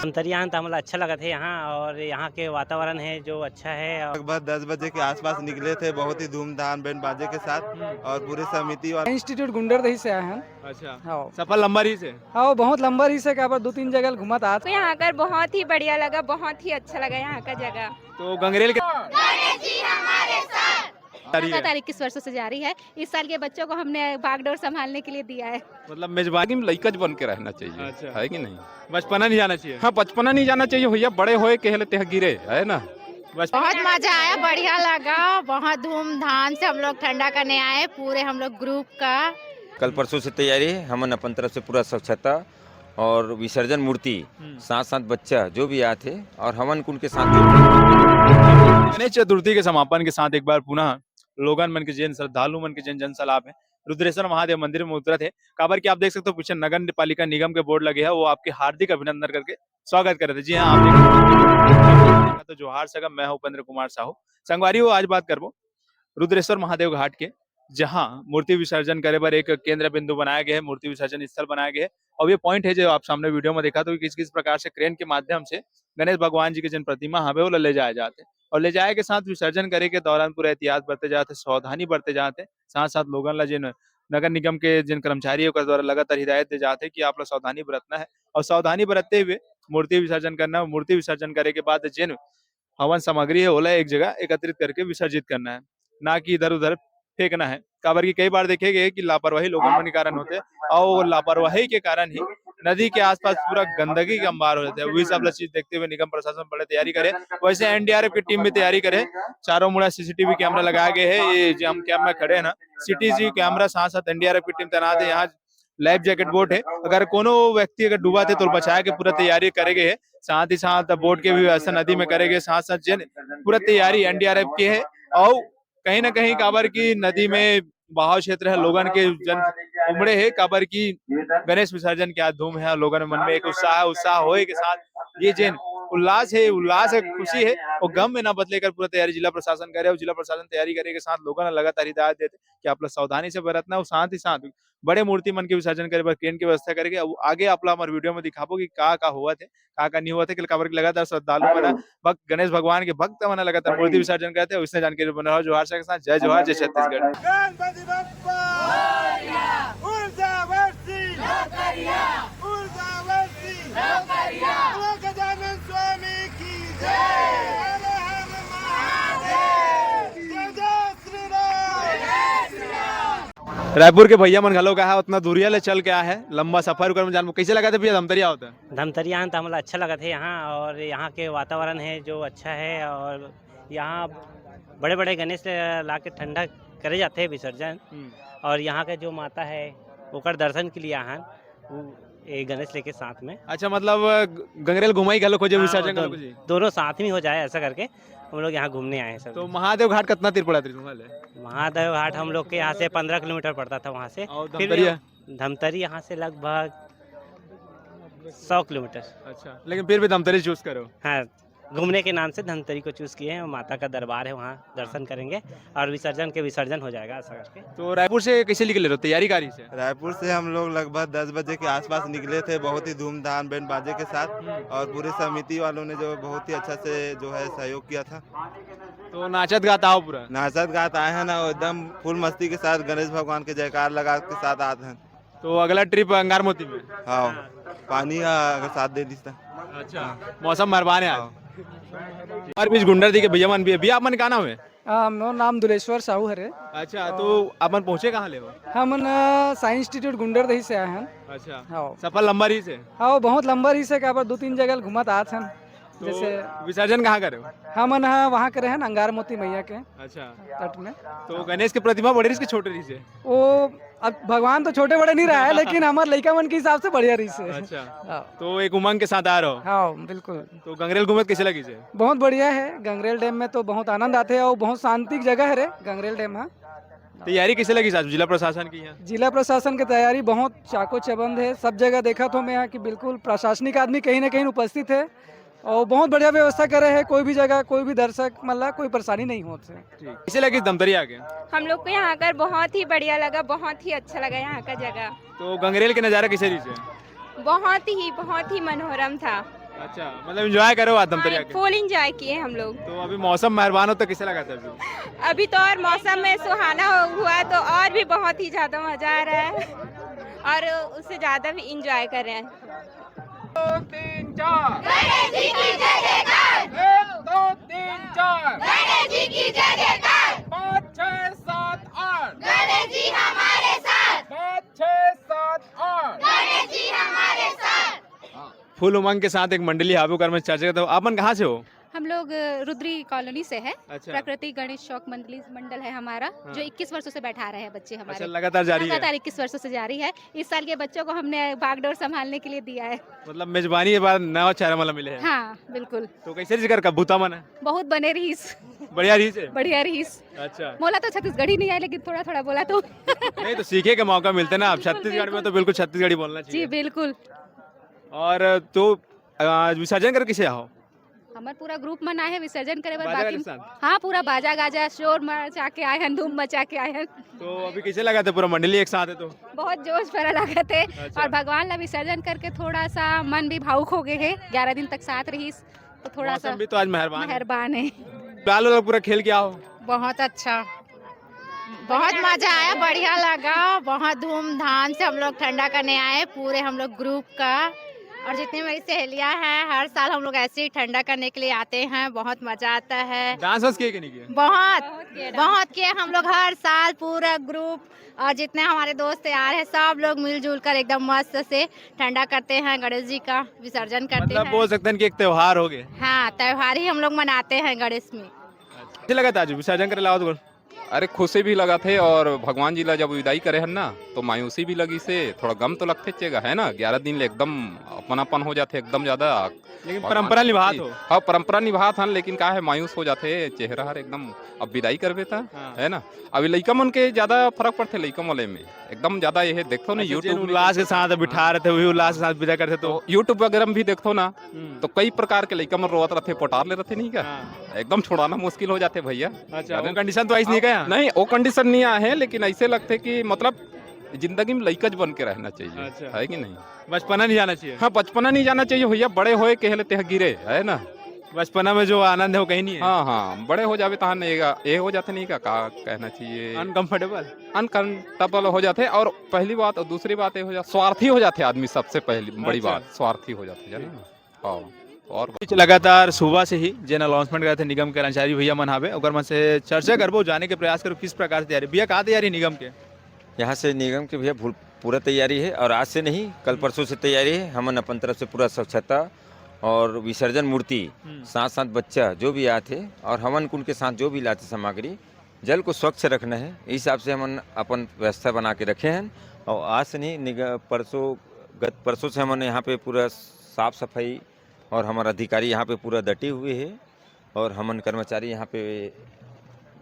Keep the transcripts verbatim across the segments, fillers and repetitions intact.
धमतरी आन त हमला अच्छा लगत हे यहाँ, और यहाँ के वातावरण है जो अच्छा है। और लगभग दस बजे के आसपास निकले थे, बहुत ही धूमधाम, बैंड बाजे के साथ, और पूरे समिति वाले। इंस्टीट्यूट गुंडरदेही से आए हैं। अच्छा। हाँ। सफर लंबा रहिस हे? हाँ, बहुत लंबा रहिस हे, काबर दो तीन जगह घूमत आत। तो यहाँ आकर बहुत ही बढ़िया लगा, बहुत ही अच्छा लगा यहाँ का जगह। तो गंगरेल के लगातार इक्कीस वर्षों से जारी है। इस साल के बच्चों को हमने बागडोर संभालने के लिए दिया है। मतलब मेजबानी में लइका बन के रहना चाहिए, अच्छा। है कि नहीं? बचपना नहीं जाना चाहिए। हाँ, बचपना नहीं जाना चाहिए भैया, बड़े होए के हेले तेह गिरे, है ना? बस बहुत मजा आया, बढ़िया लगा, बहुत धूमधाम से हम लोग ठंडा करने आए, पूरे हम लोग ग्रुप का। कल परसों से तैयारी है, हमन अपन तरफ से पूरा स्वच्छता और विसर्जन मूर्ति, हम्म। साथ साथ बच्चा जो भी आते और हमन कुल के साथ। गणेश चतुर्थी के समापन के साथ एक बार पुनः लोगन मन के जेन श्रद्धालु मन के जेन जनसैलाब है, रुद्रेश्वर महादेव मंदिर में उतरत है। काबर कि आप देख सकते हो पीछे नगर पालिका निगम के बोर्ड लगे है, वो आपके हार्दिक अभिनंदन करके स्वागत करत है। जी हाँ, आप देख सकते हो। तो जोहार सगा, मैं हूं उपेंद्र कुमार साहू। संगवारी हो, आज बात करबो रुद्रेश्वर महादेव घाट के, जहां मूर्ति विसर्जन करे बर एक केंद्र बिंदु बनाया गया है, मूर्ति विसर्जन स्थल बनाया गया है। और ये पॉइंट है जो आप सामने वीडियो में देखा तो किस किस प्रकार से क्रेन के माध्यम से गणेश भगवान जी के जिन प्रतिमा हवे ओला ले जाया जाते, और ले जाए के साथ विसर्जन करे के दौरान पूरा एहतियात बरते जाते, सावधानी बरते जाते। साथ साथ लोगन ला जिन नगर निगम के जिन कर्मचारी ओकर द्वारा लगातार हिदायत दे जाते कि आप ला सावधानी बरतना है, और सावधानी बरतते हुए मूर्ति विसर्जन करना है। मूर्ति विसर्जन करे के बाद जिन हवन सामग्री है ओला एक जगह एकत्रित करके विसर्जित करना है, ना कि इधर उधर फेंकना है। काबर कि कई बार देखे गए कि लापरवाही लोगन मन के कारण होते, और वो लापरवाही के कारण ही नदी के आसपास पूरा गंदगी के अंबार हो जाते हैं। वही सब ला चीज देखते हुए निगम प्रशासन बड़े तैयारी करे। वैसे एनडीआरएफ की टीम भी तैयारी करे, चारों मुड़ा सीसीटीवी कैमरा लगाया गया है। ये जो हम कैंप में खड़े हैं ना, सीसीटीवी कैमरा, साथ साथ एनडीआरएफ की टीम तैनात है। यहाँ लाइफ जैकेट बोट है, अगर कोनो व्यक्ति अगर डूबा थे तो बचाए के पूरा तैयारी करे गए है। साथ ही साथ बोट के भी व्यवस्था नदी में करे गए, साथ साथ जन पूरा तैयारी एनडीआरएफ की है। और कहीं ना कहीं काबर की नदी में बहाव क्षेत्र है, लोगन के जन उमड़े है, काबर की गणेश विसर्जन के आज धूम है, लोगन मन में एक उत्साह है, उत्साह होए के साथ ये जेन उल्लास है, उल्लास है, खुशी है, वो गम में ना बदले कर पूरा तैयारी जिला प्रशासन करे, और जिला प्रशासन तैयारी करे के साथ लोगन ला लगातार हिदायत देते कि आप लोग सावधानी से बरतना, और साथ ही साथ बड़े मूर्ति मन के विसर्जन करे बर क्रेन के व्यवस्था करे के। अब आगे आप ला हमर वीडियो में दिखाबो कि का का होवत है, का का नहीं होवत है, काबर कि लगातार श्रद्धालु मन, भक्त, गणेश भगवान के भक्त मन लगातार मूर्ति विसर्जन करते हैं। उसने जानकारी बना रहा, जोहार सगा के साथ, जय जोहार, जय छत्तीसगढ़। गणपति बप्पा मोरया। ऊर्जा वर्षी मोरया। ऊर्जा वर्षी मोरया। गजानन स्वामी की जय। हर हर महादेव। जय जय श्री राम। रायपुर के भैया मन घलो का है, उतना दूरिया ले चल के आए हैं, लंबा सफर उकर में जान, कैसे लगा था भैया धमतरिया होता है? धमतरिया आन त हमला अच्छा लगत है यहाँ, और यहाँ के वातावरण है जो अच्छा है, और यहाँ बड़े-बड़े गणेश ला के ठंडा करे जाते हैं विसर्जन, हम्म। और यहाँ के जो माता है ओकर दर्शन के लिए आहन, उ, ए गणेश लेके साथ में। अच्छा, मतलब ग-, गंगरेल घुमाई घलो खोजे, हाँ, विसर्जन घलो दोनों, खोजे? दोनों साथ में हो जाए, ऐसा करके हम लोग यहाँ घूमने आए हैं सब। तो महादेव घाट कितना तीर पड़ा था तुम्हारे? महादेव घाट हम लोग के यहाँ से पन्द्रह किलोमीटर पड़ता था वहाँ से। और फिर भी धमतरिया? धमतरी यहाँ से लगभग सौ किलोमीटर। अच्छा, लेकिन फिर भी धमतरी चूज करो? हाँ, घूमने के नाम से धमतरी को चूज किए हैं। माता का दरबार है, वहाँ दर्शन करेंगे और विसर्जन के विसर्जन हो जाएगा, ऐसा करके। तो रायपुर से कैसे निकले रहो, तैयारी का रही से? रायपुर से हम लोग लगभग दस बजे के आसपास निकले थे, बहुत ही धूमधाम बैंड बाजे के साथ, और पूरे समिति वालों ने जो बहुत ही अच्छा से जो है सहयोग किया था। तो नाचत गात आओ पूरा? नाचत गात आए हैं ना, एकदम फुल मस्ती के साथ गणेश भगवान के जयकार लगा के साथ आते हैं। तो अगला ट्रिप अंगार मोती में? हाँ, पानी हा अगर साथ दे दिस त। अच्छा, मौसम मेहरबान है आज। हाँ। और बीच गुंडरदेही के भैया मन भी है। भैया, आप मन का नाम है? आ, मोर नाम दुलेश्वर साहू हरे। अच्छा, तो अपन पहुँचे कहाँ ले हो? हमन, आ, साइंस इंस्टीट्यूट गुंडरदेही से आए हैं। अच्छा। हाँ। सफर लंबा रहिस हे? हाँ, बहुत लंबा रहिस हे, काबर दो तीन जगह घूमत आत हन। तो जैसे विसर्जन कहाँ करे हो? हमन ह वहाँ करे हन अंगार मोती मैया के अच्छा। तट में। तो गणेश के प्रतिमा बड़े रहिस के छोटे रहिस हे? वो अब भगवान तो छोटे बड़े नहीं रहा है, लेकिन हमारे लइका मन के हिसाब से बढ़िया रहिस हे। अच्छा। हाँ। तो एक उमंग के साथ आ रहे हो? हाँ, बिल्कुल। तो गंगरेल घूमत कैसे लगिस हे? बहुत बढ़िया है। गंगरेल डैम में तो बहुत आनंद आते हैं और बहुत शांति की जगह है रे गंगरेल डैम। हाँ। तैयारी कैसे लगिस आज जिला प्रशासन की यहाँ? जिला प्रशासन की तैयारी बहुत चाको चबंद है। सब जगह देखा तो मैं यहाँ कि बिल्कुल प्रशासनिक आदमी कहीं ना कहीं उपस्थित है और बहुत बढ़िया व्यवस्था करे है। कोई भी जगह, कोई भी दर्शक, मतलब, कोई परेशानी नहीं होती है। ठीक। कैसे लगिस धमतरी आके? हम लोग को यहाँ आकर बहुत ही बढ़िया लगा, बहुत ही अच्छा लगा यहाँ का जगह। तो गंगरेल के नज़ारा कैसे रहिस हे? बहुत ही, बहुत ही मनोरम था। अच्छा, मतलब एंजॉय करो आदम तरिया के। फुल एंजॉय किए हम लोग। तो अभी मौसम मेहरबान हो तो कैसे लगा था अभी? अभी तो और मौसम में सुहाना हो- हुआ है, तो और भी बहुत ही ज्यादा मजा आ रहा है और उससे ज्यादा भी एंजॉय कर रहे हैं। तीन चार, एक दो तीन चार, पाँच छः सात आठ, पाँच छः सात आठ। फुल उमंग के साथ एक मंडली हावे, ओकर में चर्चा करते हो। आप मन कहाँ से हो? हम लोग अ, रुद्री कॉलोनी से है। अच्छा। प्रकृति गणेश चौक मंडली मंडल है हमारा, हाँ। जो इक्कीस वर्षों से बैठा रहे हैं बच्चे हमारे। अच्छा, लगातार जारी है। लगातार इक्कीस वर्षों से जारी है। इस साल के बच्चों को हमने बागडोर संभालने के लिए दिया है। मतलब मेजबानी के बाद नवा चेहरा वाला मिले हैं। हाँ, बिल्कुल। तो कैसे जिक्र का भूता मन है? बहुत बने रहीस। बढ़िया रहीस है। बढ़िया रहीस। अच्छा। बोला तो छत्तीसगढ़ी नहीं आए, लेकिन थोड़ा थोड़ा बोला तो। नहीं तो सीखे के मौका मिलते ना, आप छत्तीसगढ़ में तो बिल्कुल छत्तीसगढ़ी बोलना जी चाहिए। बिल्कुल। और तो आ, विसर्जन कर किसे आओ? हमार पूरा ग्रुप मन आए हैं विसर्जन करे बर। बाजा बाकी के साथ? हाँ, पूरा बाजा गाजा शोर मचा के आए हैं, धूम मचा के आए हैं। तो अभी कैसे लगा था, पूरा मंडली एक साथ है तो? बहुत जोश भरा लगा थे। अच्छा। और भगवान ला विसर्जन करके थोड़ा सा मन भी भावुक हो गए है। ग्यारह दिन तक साथ रहीस, तो थोड़ा सा मौसम भी तो आज मेहरबान है। मेहरबान है। फिलहाल वाला पूरा खेल क्या हो? बहुत अच्छा, बहुत मजा आया, बढ़िया लगा। बहुत धूमधाम से हम लोग ठंडा करने आए, पूरे हम लोग ग्रुप का। और जितनी मेरी सहेलियां हैं, हर साल हम लोग ऐसे ही ठंडा करने के लिए आते हैं, बहुत मजा आता है। डांस वांस किए कि नहीं किए? बहुत, बहुत किए हम लोग हर साल, पूरा ग्रुप और जितने हमारे दोस्त यार हैं, सब लोग मिलजुल कर एकदम मस्त से ठंडा करते हैं, गणेश जी का विसर्जन करते मतलब हैं। बोल सकते हैं कि एक त्योहार हो गए। हाँ, त्योहार ही हम लोग मनाते हैं गणेश में। कैसे लगा था आज विसर्जन करे लाओ तो? अरे, खुशी भी लगा थे और भगवान जी ला जब विदाई करे हन ना, तो मायूसी भी लगी से, थोड़ा गम तो लगथे चेगा, है ना। ग्यारह दिन ले एकदम अपनापन हो जाथे, एकदम ज्यादा। लेकिन परंपरा निभात हो। हाँ, परंपरा निभात हन, लेकिन का है, मायूस हो जाथे चेहरा हर एकदम। अब विदाई करबे ता, हाँ। है ना। अभी लइका मन के ज्यादा फर्क पड़थे, लइका मन में एकदम ज्यादा ये देखथो ना, अच्छा, YouTube जिन में उल्लास के देखथो। साथ बिठा रहे थे, वही उल्लास के साथ विदा करते तो। तो YouTube वगैरह में भी देखथो ना, हम्म। तो कई प्रकार के लइका मन रोवत रहथे, पोटार ले रहथे, नहीं का। हाँ। एकदम छुड़ाना मुश्किल हो जाथे भैया। अच्छा, जाने- वो कंडीशन तो ऐसे नहीं गया? नहीं, वो कंडीशन नहीं आए हैं, लेकिन ऐसे लगथे कि मतलब जिंदगी में लइकच बन के रहना चाहिए, अच्छा। है कि नहीं? बचपना नहीं जाना चाहिए। हाँ, बचपना नहीं जाना चाहिए भैया। बड़े होए के हेले तेह गिरे, है ना। बचपना में जो आनंद है वो कहीं नहीं है। हाँ हाँ, बड़े हो जावे तहन ये ये हो जाथे, नहीं का, का कहना चाहिए, अनकंफर्टेबल। अनकंफर्टेबल हो जाथे। और पहली बात, और दूसरी बात ये हो जा, स्वार्थी हो जाथे आदमी। सबसे पहली बड़ी अच्छा। बात, स्वार्थी हो जाथे, जाने ना। हाँ। और लगातार सुबह से ही जेन अनाउंसमेंट करे थे निगम के कर्मचारी भैया मन हावे, ओकर मन से चर्चा करबो, जाने के प्रयास करबो किस प्रकार से तैयारी। भैया, का तैयारी निगम के? यहाँ से निगम के भैया भूल- पूरा तैयारी है और आज से नहीं, कल परसों से तैयारी है। हमन अपन तरफ से पूरा स्वच्छता और विसर्जन मूर्ति, हम्म। साथ साथ बच्चा जो भी आते और हमन कुल के साथ जो भी लाते सामग्री, जल को स्वच्छ रखना है, इस हिसाब से हमन अपन व्यवस्था बना के रखे हैं। और आज से नहीं, निग- परसों, गत परसों से हमन यहाँ पे पूरा साफ सफाई और हमारा अधिकारी यहाँ पे पूरा डटे हुए है और हमन कर्मचारी यहाँ पे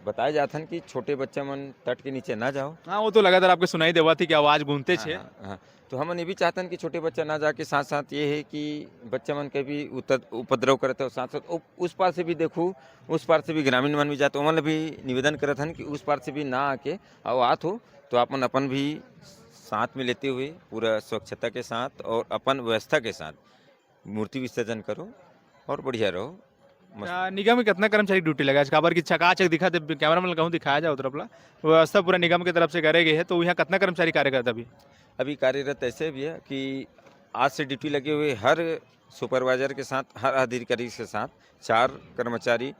बताए जात हन कि छोटे बच्चा मन तट के नीचे ना जाओ। हाँ, वो तो लगातार आपके सुनाई देवा थी कि आवाज गूंजते हाँ, छे। हाँ, हाँ। तो हमन ये भी चाहतन कि छोटे बच्चा ना जाके साथ साथ ये है कि बच्चा मन के भी उत- उपद्रव करत हो, साथ साथ उप- उस पार से भी देखू, उस पार से भी ग्रामीण मन भी जात, ओमन ला भी निवेदन करत हन कि उस पार से भी ना आके, आओ आत हो तो आपन अपन भी साथ में लेते हुए पूरा स्वच्छता के साथ और अपन व्यवस्था के साथ मूर्ति विसर्जन करो और बढ़िया रहो। मस्त। अच्छा, निगम में कितना कर्मचारी ड्यूटी लगा आज? काबर की चकाचक दिखा दे, कैमरा मैन कहूँ दिखाया जाओ तरफ ला, व्यवस्था पूरा निगम के तरफ से करे गए है, तो यहाँ कितना कर्मचारी कार्य करता अभी? अभी कार्यरत ऐसे भी है कि आज से ड्यूटी लगे हुए हर सुपरवाइजर के साथ, हर अधिकारी के साथ चार कर्मचारी,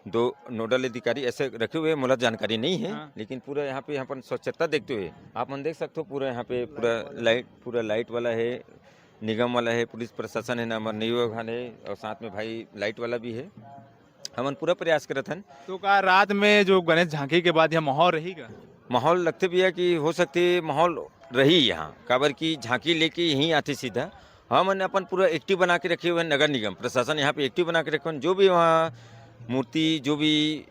दो नोडल अधिकारी ऐसे रखे हुए हैं, मोला जानकारी नहीं है। हाँ। लेकिन पूरा यहाँ पे अपन स्वच्छता देखते हुए आप मन देख सकते हो, पूरा यहाँ पे पूरा लाइट, पूरा लाइट वाला है, निगम वाला है, पुलिस प्रशासन है ना, हमारे नई विभाग है और साथ में भाई लाइट वाला भी है। हमन पूरा प्रयास करत हन। तो का रात में जो गणेश झांकी के बाद यहाँ माहौल रहेगा? माहौल लगते भैया कि हो सकते माहौल रही यहाँ, काबर की झांकी लेके यहीं आते सीधा। हमन अपन पूरा एक्टिव बना के रखे हुए हैं, नगर निगम प्रशासन यहाँ पे एक्टिव बना के रखे हुए हैं। जो भी वहाँ मूर्ति जो भी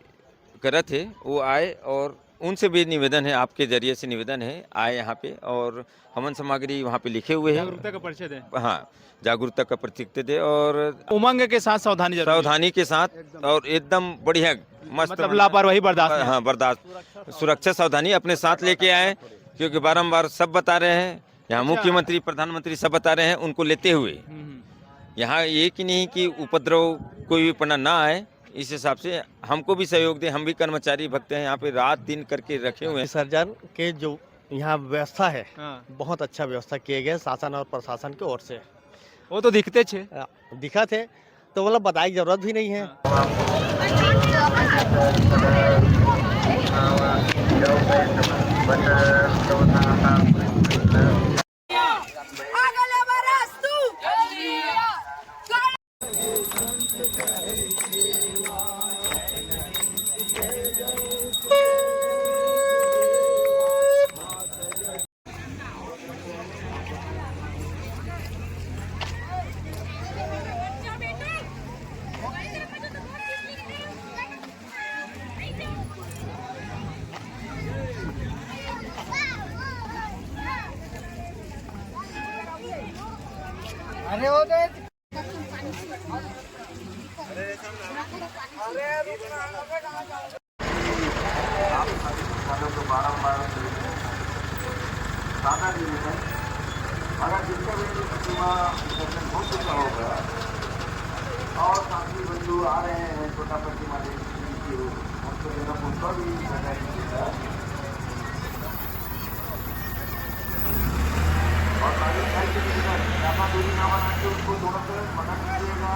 करत है वो आए और उनसे भी निवेदन है, आपके जरिए से निवेदन है, आए यहाँ पे और हमन सामग्री वहाँ पे लिखे हुए हैं। जागरूकता का परिचय दें। हाँ, जागरूकता का प्रतीक दे और उमंग के साथ सावधानी जरूरी है। सावधानी के साथ और एकदम बढ़िया, मस्त मतलब बना। लापरवाही बर्दाश्त नहीं। हाँ, बर्दाश्त, सुरक्षा सावधानी अपने साथ लेके आए, क्योंकि बारंबार सब बता रहे हैं यहाँ, अच्छा। मुख्यमंत्री, प्रधानमंत्री सब बता रहे हैं, उनको लेते हुए हम्म, हम्म। यहाँ ये कि नहीं कि उपद्रव कोई भी पना ना आए, इस हिसाब से हमको भी सहयोग दे। हम भी कर्मचारी भक्त हैं, यहाँ पे रात दिन करके रखे हुए हैं। विसर्जन के जो यहाँ व्यवस्था है, हाँ। बहुत अच्छा व्यवस्था किए गए शासन और प्रशासन की ओर से। वो तो दिखते छे। अ, दिखा थे, तो मतलब बताए की जरूरत भी नहीं है। हाँ। अरे वो तो आप सभी वालों को बारंबार सादा निवेदन, अगर जिसका भी प्रतिमा विसर्जन हो चुका होगा और साथी बंधु आ रहे हैं छोटा प्रतिमा लेने की ओर, उनको जरा उनका भी जगह दीजिएगा। और सारे भाई के लिए ज़्यादा दूरी ना बना के उनको थोड़ा सा मना कीजिएगा।